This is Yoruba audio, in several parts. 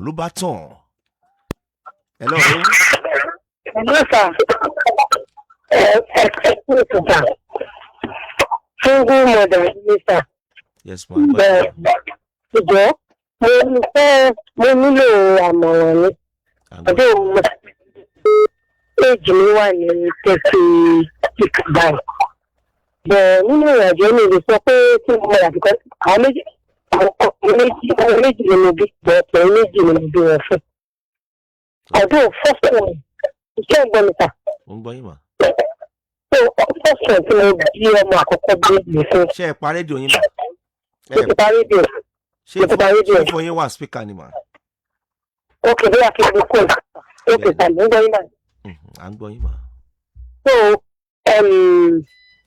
Ló bá tàn. Hello. Hello, sir. Ẹ kú ètò, sir. Single mother ni, sir. Yes, ma. Bẹ́ẹ̀ ìjọ mo fẹ́, mo nílò àmọ̀ràn ni. Ọdún mo age mi wà ní 36 báyìí. Bọ̀ nínú ìrìnàjò, mi lè sọ pé tí mo mọ̀ àfikọ́ àwọn méjì, àwọn ọkùnrin méjì, ọmọ méjì ni mo bí, bọ̀ ọkùnrin méjì ni mo bí wọn fún. Ọdún first one, iṣẹ́ ìgbọ́n mi, sir. Mo ń gbọ́ yín, mà. So first one tí mo bí, ọmọ àkọ́kọ́ bí mi fún. Ṣé ẹ pa rédíò yín, mà? Mo ti pa rédíò. Ṣé Mo ti pa rédíò. Ṣé fún yín wà speaker ni, mà? Ok, bóyá kí n gbé kúrò. Ok sir, mo ń gbọ́ yín náà. À ń gbọ́ yín, mà. So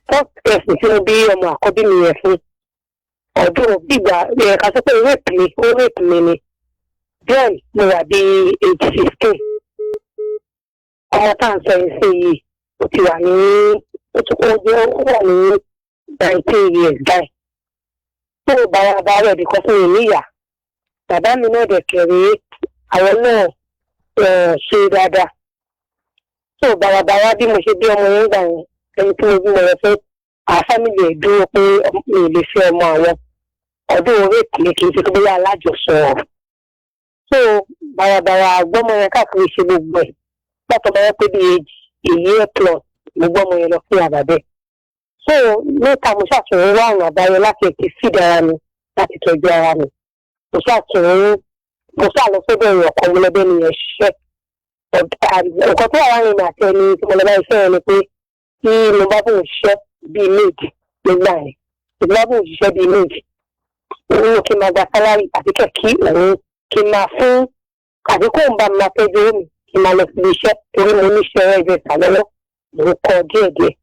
first person tí mo bí ọmọ àkọ́bí mi yẹn fún, ọdún gbígbà ẹ̀ ká sọ pé rape mi, ó rape mi ni. Then mo wà bí age 16. Ọmọ tá à ń sọ yìí sí yìí, ó ti wà ní, ó ti ó jẹ́ ó wà ní 19 years báyìí. Tó o bá wa bá rẹ̀ because mi ò níyà. Bàbá mi náà dẹ̀ kẹ̀rẹ́, àwọn náà ṣe dáadáa. Tó bàràbàrà bí mo ṣe bí ọmọ yẹn gbà yẹn, ẹni tí mo bímọ yẹn fún, àwọn family ẹ̀ dúró pé mi ò lè fẹ́ ọmọ àwọn. Ọdún rape mi, kì í ṣe pé bóyá alájọsọ. So bàràbàrà gbọ́mọ yẹn káàkiri, ṣe gbogbo ẹ̀. Látọ̀ bá yẹ pé bí a year plus, mo gbọ́mọ yẹn lọ fún àbàbẹ́. So later mo ṣàtúnwò wá ọ̀nà àbáyọ láti ti feed ara mi, láti tọ́jú ara mi. Mo ṣàtúnwò, mo ṣáà lọ sọ́dọ̀ èèyàn kan, mo lọ bẹ́ẹ̀ nìyẹn ṣiṣẹ́. Nǹkan tó wà láàrin mi àti ẹni tí mo lọ bá iṣẹ́ yẹn ni pé tí mo bá bóun ṣiṣẹ́ bíi maid nígbà yẹn, tí mo bá bóun ṣiṣẹ́ bíi maid, òun ò kí n máa gba salary àti kẹ̀ kí òun kí n máa fún àbí kóun bá mi máa tọ́jú owó mi, kí n máa lọ síbi iṣẹ́, torí mo ní iṣẹ́ hairdresser lọ́wọ́, mò ń kọ́ díẹ̀díẹ̀.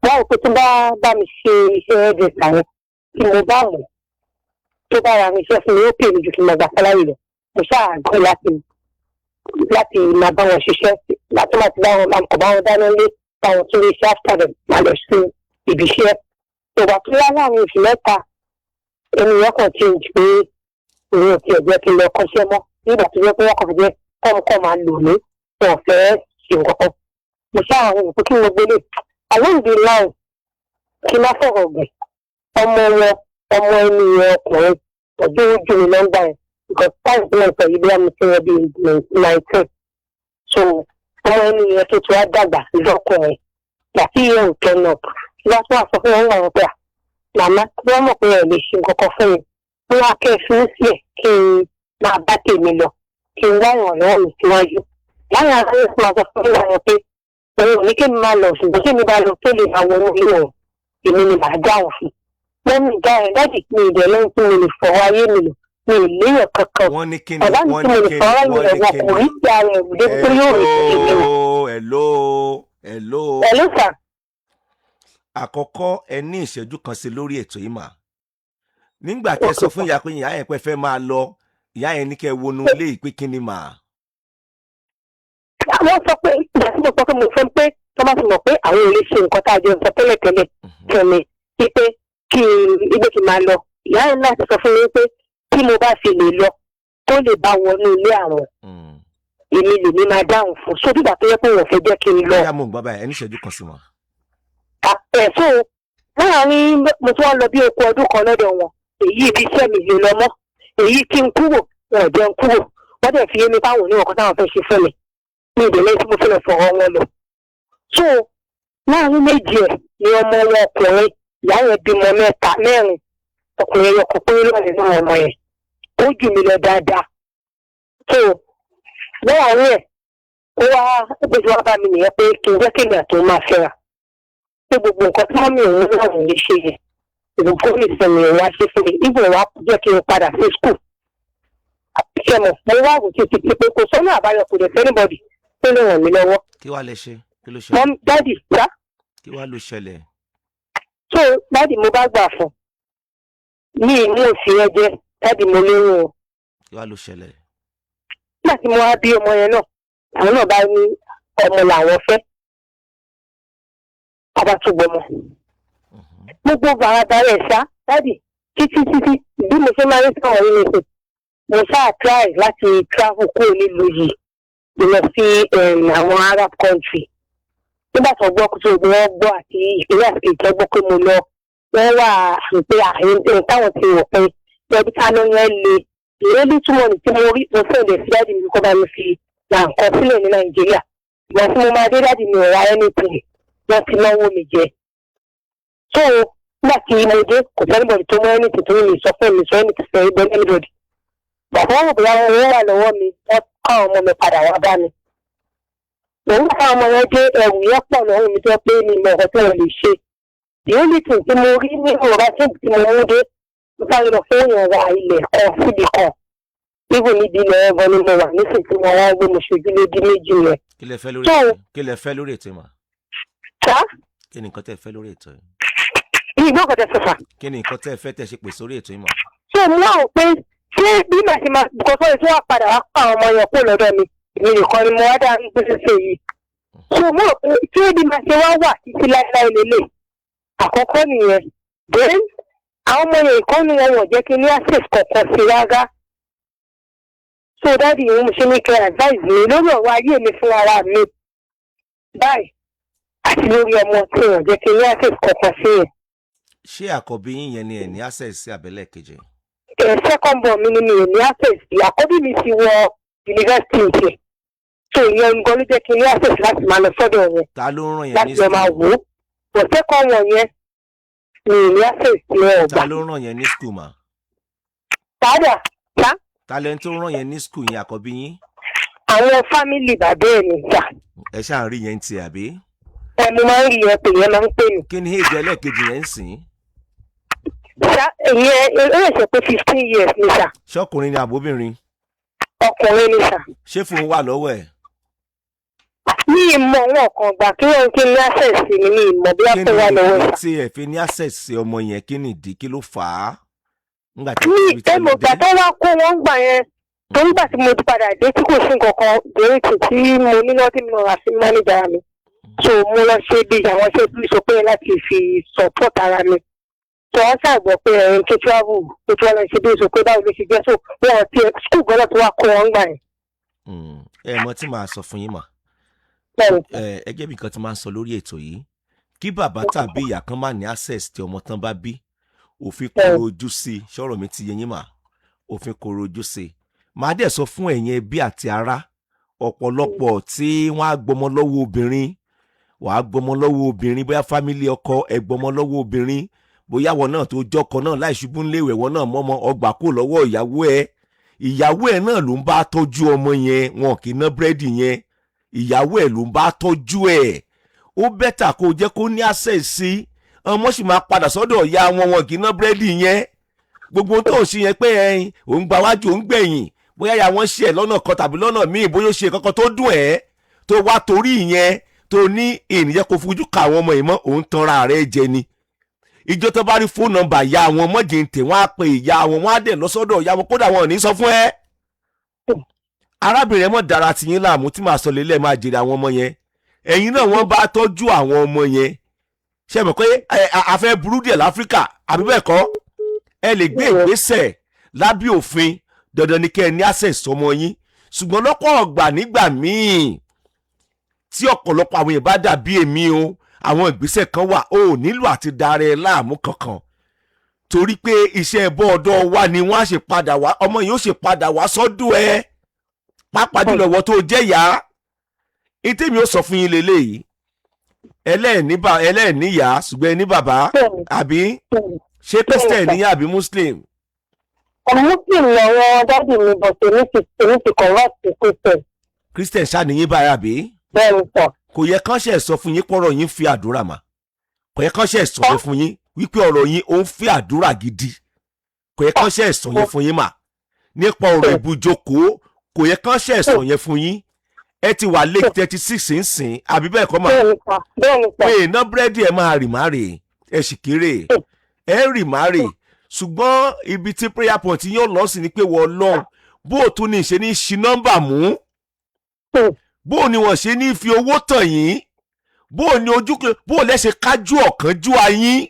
Wọ́n rò pé tó bá bá mi ṣe iṣẹ́ hairdresser yẹn, tí mo bá mọ̀, tó bá ra iṣẹ́ fún mi, ó pè mí ju kí n máa gba salary lọ. Mo ṣáà gbọ́ láti máa bá wọn ṣiṣẹ́, láti máa ti bá wọn, máa kọ̀ bá wọn dáná lé, bá wọn tún lè ṣe. After them, máa lọ sí ibi iṣẹ́. Ìgbà tó yá, láàrin oṣù 3, ènìyàn kan change pé òun ò tiẹ̀ jẹ́ kí n lọ kọ́ṣẹ́ mọ́, nígbà tó jẹ́ pé wọ́n kàn jẹ́ kọ́mọkọ́ máa lò mí, wọn ò fẹ́ ṣe nǹkan kan. Mo ṣáà àwọn òkú kí mo gbélé along the line. Kí n má fọ̀rọ̀ gùn, ọmọ wọn, ọmọ ẹni yẹn ọkùnrin, ọdún ojú mi lọ́ngbà yẹn, because time tí mo sọ yìí, bí wọ́n ti wọ́n bí 19. So ọmọ ẹni yẹn tó ti wá dàgbà lọ́kùnrin yàtí yẹn ò turn up, wọ́n tún wà sọ fún wọn wọ́n pé à màmá tí wọ́n mọ̀ pé ẹ̀ lè ṣe nǹkan kan fún mi, wọ́n á kẹ́ ẹ fi mí sílẹ̀ kí n máa bá tèmi lọ, kí n wá ìrànlọ́wọ́ mi síwájú. Láyé àwọn yóò máa sọ fún mi wọn pé òun ò ní kí n máa lọ, ṣùgbọ́n kí mi bá lọ tó lè máa wọnú ilé òun, èmi ni màá dáhùn fún. Wọ́n mi dá ẹ̀ dájì mi ìdẹ̀ lẹ́yìn tí mo lè fọwọ́ ayé mi lò, mi ò léèyàn kankan. Wọ́n ní kíni? Bàbá mi Wọ́n tí mo ní lè kíni? fọwọ́ ayé Wọ́n ní ẹ̀wọ̀n kíni? Kò rí sí ara ẹ̀rù débi pé yóò rí sí èmi o. Hello, hello, hello. Hello, sir. Àkọ́kọ́, ẹ ní ìṣẹ́jú kan sí lórí ètò yìí, mà. Nígbà tẹ́ sọ fún ìyá pé ìyá yẹn pé fẹ́ máa lọ, ìyá yẹn ní kẹ́ wọnú ilé ìpè kíni, mà? Wọ́n sọ pé ìgbà tí mo sọ pé mo fẹ́ pé tó bá ti mọ̀ pé àwọn ò lè ṣe nǹkan tá a jọ sọ tẹ́lẹ̀tẹ́lẹ̀ fún mi, wípé kí n ibẹ̀ kí n máa lọ, ìyá yẹn láti sọ fún mi pé tí mo bá fi lè lọ tó lè bá wọnú ilé àwọn, èmi lèmi máa dáhùn fún. So bígbà tó yẹ pé wọ́n fẹ́ jẹ́ kí n lọ. Bóyá mo ń gbọ́ báyìí, ẹ ní ìṣẹ́jú kan sí wọn. Ẹ̀ so láàárín mo tún wá lọ bí oko ọdún kan lọ́dọ̀ wọn, èyí ibi iṣẹ́ mi lè lọ mọ́, èyí kí n kúrò, wọn ò jẹun kúrò. Wọ́n dẹ̀ fi yé mi táwọn oníwọ̀n kan táwọn fẹ́ ṣe fún mi ní ìdílé tí mo fẹ́ lọ fọ̀rọ̀ wọn lọ. So láàárín méjì ẹ̀ ni ọmọ wọn ọkùnrin, ìyá yẹn bímọ mẹ́ta, mẹ́rin, ọkùnrin ẹyọ kan péré lọ́wọ́ nínú ọmọ yẹn, ó jù mí lọ dáadáa. So láàárín ẹ̀, ó wá bó ṣe wá bá mi nìyẹn pé kí n jẹ́ kéèyàn àti òun máa fẹ́ra, pé gbogbo nǹkan tí mummy òun náà ò lè ṣe yẹn, ìbùkún lè sọ mi, òun wá ṣe fún mi, ibò wá jẹ́ kí n padà sí school. Ṣe mọ̀, mo wá wò títí tí pé kò sọ́nà àbáyọ, kò dẹ̀ sí anybody tó lè ràn mí lọ́wọ́. Kí wàá lẹ ṣe? Kí ló ṣẹlẹ̀? Mom, daddy, sá. Kí wàá ló ṣẹlẹ̀? So daddy, mo bá gbà fún mi, ìmú òsì yẹn jẹ. Daddy, mo lóyún o. Kí wàá ló ṣẹlẹ̀? Nígbà tí mo wá bí ọmọ yẹn náà, àwọn náà bá ní ọmọ làwọn fẹ́, a bá tún gbọmọ. Gbogbo bàràbà rẹ̀ ṣá, daddy, títí títí bí mo ṣe máa ń sọ̀rọ̀ yìí nìsín. Mo ṣáà try láti travel kúrò nílùú yìí, mo lọ sí àwọn Arab country. Nígbà tó gbọ́ tó wọ́n gbọ́ àti ìpínlẹ̀ àti ìjọ gbọ́ pé mo lọ, wọ́n wà pé àyè táwọn ti rò pé ẹbí ká ló yẹn le. Ìrẹ́lí túmọ̀ ní tí mo rí, mo fẹ́ lè fi daddy mi kó bá mi fi ra nǹkan sílẹ̀ ní Nàìjíríà. Ìgbà tí mo máa dé, daddy mi ò ra anything, wọ́n ti náwó mi jẹ. So nígbà tí mo dé, kò sí anybody tó mọ anything tó ní sọ fún mi, sọ anything fún anybody. Bàbá wọn rò bóyá owó wà lọ́wọ́ mi, wọ́n kọ́ àwọn ọmọ mi padà wá bá mi. Òun káwọn ọmọ yẹn dé, ẹrù yẹn pọ̀ lọ́rùn mi tó yẹ pé mi mọ̀ ọ̀rọ̀ tí wọ́n lè ṣe. The only thing tí mo rí nínú ọ̀rọ̀ tí mo mú dé, mo sáré lọ fún èèyàn ra ilẹ̀ kan síbi kan. Even níbi ilẹ̀ ẹ̀bọ ni mo wà nísìnyí tí mo wá gbé, mo ṣojú lójú méjì yẹn. Kí lẹ fẹ́ lórí ètò? Kí lẹ fẹ́ lórí ètò yìí mà? Ṣá. Kí ni nǹkan tẹ́ fẹ́ lórí ètò yìí? Ìgbọ́ kan tẹ sọ̀fà. Kí ni nǹkan tẹ́ fẹ́ tẹ́ ṣe pè sórí ètò yìí mà? So mo wá wò pé ṣé bí màá ṣe máa kọ́ sọ́yìn tí wọ́n padà wá pa àwọn ọmọ yẹn kúrò lọ́dọ̀ mi, èmi nìkan ni mo wá dá gbèsè ṣe yìí. So mo rò pé ṣé bí màá ṣe wá wà títí láéláé lélẹ̀ àkọ́kọ́ nìyẹn. Then àwọn ọmọ yẹn, ìkọ́nù wọn wọ̀n jẹ́ kí ní access kankan sí rárá. So daddy yìí, mo ṣe ní kẹ́ advice mi lórí ọ̀rọ̀ ayé mi fún ara mi báyìí àti lórí ọmọ tí wọ́n jẹ́ kí ní access kankan sí yẹn. Ṣé àkọ́bí yín yẹn ni ẹ̀ ní access sí abẹ́lẹ̀ kejì? Ẹ̀ second born mi ni mi ò ní access sí. Àkọ́bí mi ti wọ yunifásitì tiẹ̀, so ìyẹn nǹkan ló jẹ́ kí n ní access láti máa lọ sọ́dọ̀ yẹn Ta ló ń ràn yẹn ní láti lọ máa school? wò ó. But second one yẹn, mi ò ní access sí, wọn ò Ta gbà. ló ń ràn yẹn ní school mà? Padà ṣá. Ta lẹni tó ń ràn yẹn ní school yẹn, àkọ́bí yín? Àwọn family bàbá ẹ̀ ní gbà. Ẹ ṣáà ń rí yẹn tiẹ̀, àbí? Ẹ mo máa ń rí yẹn pè, yẹn máa ń pè mí. Kí ni age ẹlẹ́ẹ̀kejì yẹn ń sìn? Ṣá, ìyẹn ó lè ṣe pé 15 years ni sà. Ṣọkùnrin ni àbóbìnrin? Ọkùnrin ni sà. Ṣé fóun wà lọ́wọ́ ẹ̀? Mi ì mọ̀, wọn kàn gbà kí wọ́n kí ní access sí ni. Mi ì mọ̀ bí Kí wọ́n ni wà lọ́wọ́ ìdí sà. tí ẹ fi ní access sí ọmọ yẹn? Kí ni ìdí? Kí ló fà á nígbà tí Mi ibi tí ẹ ẹ mọ̀ lọ gbà dé? tó wá kó wọn gbà yẹn, torí gbà tí mo ti padà dé tí kò sí nǹkan kan dèrètì tí mo ní lọ́tí mi lọ rà sí mánéjà mi, so mo lọ ṣe bí àwọn ṣe bí sọ pé láti fi support ara mi. So wọ́n ṣàgbọ́ pé ẹ̀rín tó travel tó tún wá lọ ṣe bí sọ pé báwo ló ṣe jẹ́, so wọn ti school gan-an tó wá kó wọn gbà yẹn. Ẹ mọ̀ tí màá sọ fún yín mà. Bẹ́ẹ̀ni. Ẹ gẹ́gẹ́ bí nǹkan tí máa ń sọ lórí ètò yìí, kí bàbá tàbí ìyá kan má ní access tí ọmọ tán bá bí, òfin kòrò ojú sí i. Ṣọ́rọ̀ mi ti yé yín mà? Òfin kòrò ojú sí i. Màá dẹ̀ sọ fún ẹ̀yin ẹbí àti ará, ọ̀pọ̀lọpọ̀ tí wọ́n á gbọmọ lọ́wọ́ obìnrin, wàá gbọmọ lọ́wọ́ obìnrin, bóyá family ọkọ ẹ gbọmọ lọ́wọ́ obìnrin, bóyá wọn náà tó jọkọ náà láì ṣubú ńléèwẹ̀, wọn náà mọ́mọ́ ọgbà kó lọ́wọ́ ìyàwó ẹ. Ìyàwó ẹ náà ló ń bá tọ́jú ọmọ yẹn, wọn kì í ná búrẹ́dì yẹn. Ìyàwó ẹ ló ń bá tọ́jú ẹ̀. Ó better kó jẹ́ kó ní access sí ọmọ, sì máa padà sọ́dọ̀ ìyá wọn, wọn kì í ná búrẹ́dì yẹn. Gbogbo ohun tó ń ṣe yẹn pé ẹyin òun gba wájú, òun gbẹ̀yìn, bóyá ya wọ́n ṣe ẹ̀ lọ́nà kan tàbí lọ́nà míì, bóyá ó ṣe kankan tó dùn ẹ́ tó wá torí ìyẹn tó ní ènìyàn kò fojú ka àwọn ọmọ yìí mọ́, òun tanra rẹ̀ jẹ ni. Ìjọ tó bá rí phone number ìyá wọn mọ́jìntì, wọ́n á pe ìyá wọn, wọ́n á dẹ̀ lọ sọ́dọ̀ ìyá wọn, kódà wọn ò ní sọ fún ẹ. Arábìnrin, ẹ mọ̀ dára tiyín láàmú tí màá sọ lélẹ̀, máa jèrè àwọn ọmọ yẹn. Ẹ̀yin náà wọ́n bá tọ́jú àwọn ọmọ yẹn. Ṣe mọ̀ pé a fẹ́ burú díẹ̀ láfíríkà, àbí bẹ́ẹ̀ kọ́? Ẹ lè gbé ìgbésẹ̀ lábẹ́ òfin, dandan ni kẹ́ ẹ ní access sọmọ yín. Ṣùgbọ́n lọ́pọ̀ ọgbà, nígbà míì tí ọ̀pọ̀lọpọ̀ àwọn èèyàn bá dàbí èmi o, àwọn ìgbésẹ̀ kan wà ó nílò àti darẹ̀ ẹ láàmú kankan, torí pé iṣẹ́ ẹbọ ọ̀dọ́ wa ni wọ́n á ṣe padà wá, ọmọ yìí ó ṣe padà wá sọ́dọ̀ ẹ, pàápàá jùlọ ìwọ tó jẹ́ ìyá. Ìtẹ́mi ó sọ fún yín lélẹ́yìí, ẹlẹ́ẹ̀níyà, ṣùgbọ́n ẹ ní bàbá, àbí? Ṣé Christian níyà àbí Muslim? Muslim lọ́wọ́ daddy mi, but èmi ti convert to Christian. Christian ṣáà níyìn báyìí, àbí? Bẹ́ẹ̀ni sọ. Kò yẹ kán ṣe sọ fún yín pọ̀rọ̀ yín fi àdúrà mà. Kò yẹ kán ṣe sọ yẹn fún yín wípé ọ̀rọ̀ yín ó ń fi àdúrà gidi. Kò yẹ kán ṣe sọ yẹn fún yín mà nípa ọ̀rọ̀ ibùjókòó. Kò yẹ kán ṣe sọ yẹn fún yín. Ẹ ti wà late 36 nsìn, àbí bẹ́ẹ̀ kọ́ mà? Bẹ́ẹ̀ni sọ, bẹ́ẹ̀ni sọ. Pé iná búrẹ́dì, ẹ máa rì má rè, ẹ sì kéré, ẹ rì má rè. Ṣùgbọ́n ibi tí prayer point yóò lọ sí ni pé wọ́n lọ́n bó o tún ní ṣe ní ṣi nọ́mbà mú, bó o ní wọ́n ṣe ní fi owó tàn yín, bó o ní ojú, bó o lẹ́sẹ̀ kájú ọ̀kánjú ayín.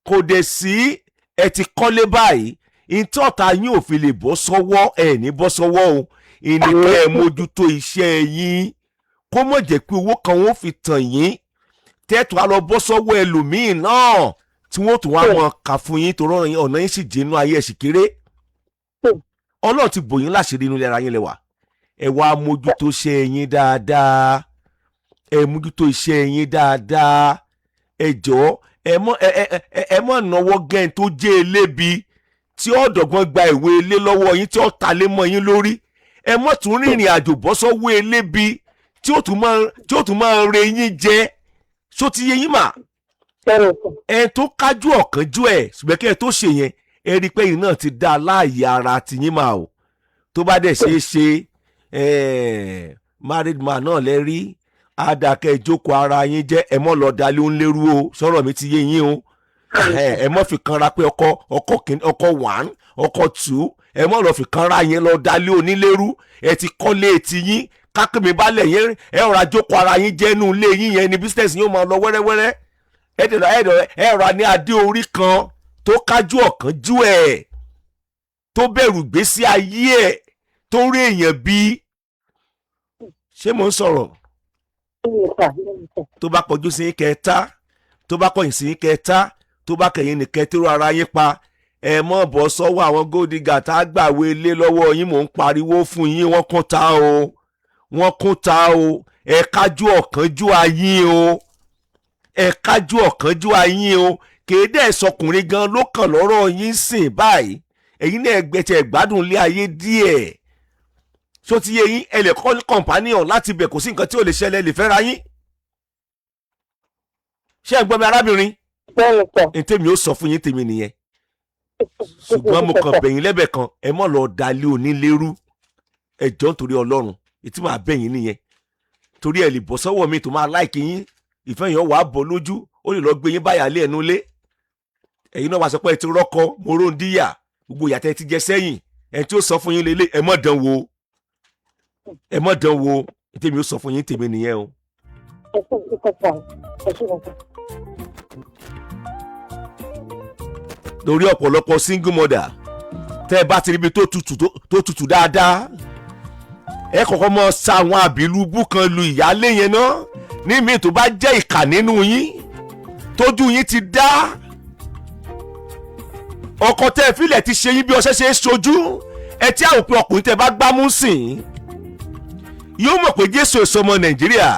Kò dẹ̀ sí, ẹ ti kọ́lé báyìí. Ìtọ́ta yín ò fi lè bọ́ sọ́wọ́, ẹ̀ ní bọ́ sọ́wọ́ o. Ìníkẹ́ ẹ mójútó iṣẹ́ yín, kó mọ̀ jẹ́ pé owó kan wọ́n fi tàn yín, tẹ́tù á lọ bọ́ sọ́wọ́ ẹlòmíì náà tí wọ́n tún wá mọ̀ kà fún yín, torí ọ̀nà yín sì jẹ́nu ayé ẹ̀ sì kéré. Ọlọ́run ti bò yín láṣìírí, inú ilé ara yín lẹ́wà. Ẹ wá mójútó iṣẹ́ yín dáadáa, ẹ mójútó iṣẹ́ yín dáadáa. Ẹ jọ̀ọ́, ẹ mọ̀ ẹ ẹ ẹ ẹ mọ̀ náwó gẹ́n tó jẹ́ elébi tí ó dọ̀gbọ́n gba ìwé ilé lọ́wọ́ yín, tí ó ta lé mọ́ yín lórí. Ẹ mọ̀ tún rìnrìn àjò bọ́ sọ́wọ́ elébi tí ó tún máa re yín jẹ. Ṣó ti yé yín mà? Bẹ́ẹ̀ni sà. Ẹ tó kájú ọ̀kánjú ẹ̀, ṣùgbọ́n kí ẹ tó ṣe yẹn, ẹ rí i pé yìí náà ti dá a láàyè ara tiyín mà o. Tó bá dẹ̀ ṣeé ṣe, married man náà lẹ rí àdàkẹ́, ìjókòó ara yín jẹ́. Ẹ mọ́ lọ dalé ń lérú o. Sọ̀rọ̀ mi ti yé yín o. Ẹ mọ́ fi kanra pé ọkọ ọkọ kìíní, ọkọ one, ọkọ two. Ẹ mọ́ lọ fi kanra yẹn lọ dalé onílérú. Ẹ ti kọ́lé tiyín kákìmí balẹ̀ yẹn, ẹ rọra jókòó ara yín jẹ́ inú ilé yín yẹn ni business yín ó máa lọ wẹ́rẹ́wẹ́rẹ́. Ẹ dẹ̀ ẹ dẹ̀ ẹ rọra ní adé orí kan tó kájú ọ̀kánjú ẹ̀, tó bẹ̀rù gbésí ayé ẹ̀, tó rí èèyàn bí. Ṣé mò ń sọ̀rọ̀? Bẹ́ẹ̀ni sà, bẹ́ẹ̀ni sà. Tó bá kọjú sí yín kẹta, tó bá kọ̀yìn sí yín kẹta, tó bá kẹ̀yìn nìkẹ́ tó rọ ara yín pa. Ẹ mọ̀ bọ́ sọ́wọ́ àwọn gold digger tá a gbàwé lé lọ́wọ́ yín. Mò ń pariwo fún yín, wọ́n kún ta o, wọ́n kún ta o. Ẹ kájú ọ̀kánjú ayé o, ẹ kájú ọ̀kánjú ayé o. Kéde ẹ̀sọkùnrin gan ló kàn lọ́rọ̀ yín sìn báyìí. Ẹ̀yin náà ẹgbẹ́tẹ̀ gbádùn lé ayé díẹ̀. Ṣó ti yé yín? Ẹ lè kọ́ ní companion láti bẹ̀, kò sí nǹkan tí ò lè ṣẹlẹ̀, lè fẹ́ra yín. Ṣé ẹ gbọ́ mi, arábìnrin? Bẹ́ẹ̀ni sà. Ní tèmi ó sọ fún yín tèmi nìyẹn, ṣùgbọ́n mo kàn bẹ̀yìn lẹ́bẹ̀ kan, ẹ mọ̀ lọ dalé onílérú. Ẹ jọ̀ọ́, nítorí Ọlọ́run, ètí màá bẹ̀yìn nìyẹn, torí ẹ lè bọ́ sọ́wọ́ mi tó máa like yín, ìfẹ́ yẹn wàá bọ̀ lójú, ó lè lọ gbé yín báyà lé ẹnu lé. Ẹ̀yin náà wàá sọ pé ẹ ti rọ́kọ moróńdíyà, gbogbo ìyàtẹ̀ ti jẹ sẹ́yìn. Ẹ tí ó sọ fún yín lélẹ̀, ẹ mọ̀ dán wò, ẹ mọ̀ dán wò. Tèmi ó sọ fún yín tèmi nìyẹn o. Ẹ ṣé dúpẹ́ sà, ẹ ṣé dúpẹ́. Lórí ọ̀pọ̀lọpọ̀ single mother, tẹ́ ẹ bá ti ríbi tó tutù, tó tutù dáadáa, ẹ kọ́kọ́ mọ sa àwọn àbílúbú kan lu ìyáálé yẹn náà. Ní míì tó bá jẹ́ ìkà nínú yín, tójú yín ti dá, ọkọ tẹ́ ẹ fílẹ̀ ti ṣe yín bí ọṣẹ ṣe é ṣojú ẹ tí àwọn òpin ọkùnrin tẹ́ ẹ bá gbámú sìn yóò mọ̀ pé Jésù èso ọmọ Nàìjíríà.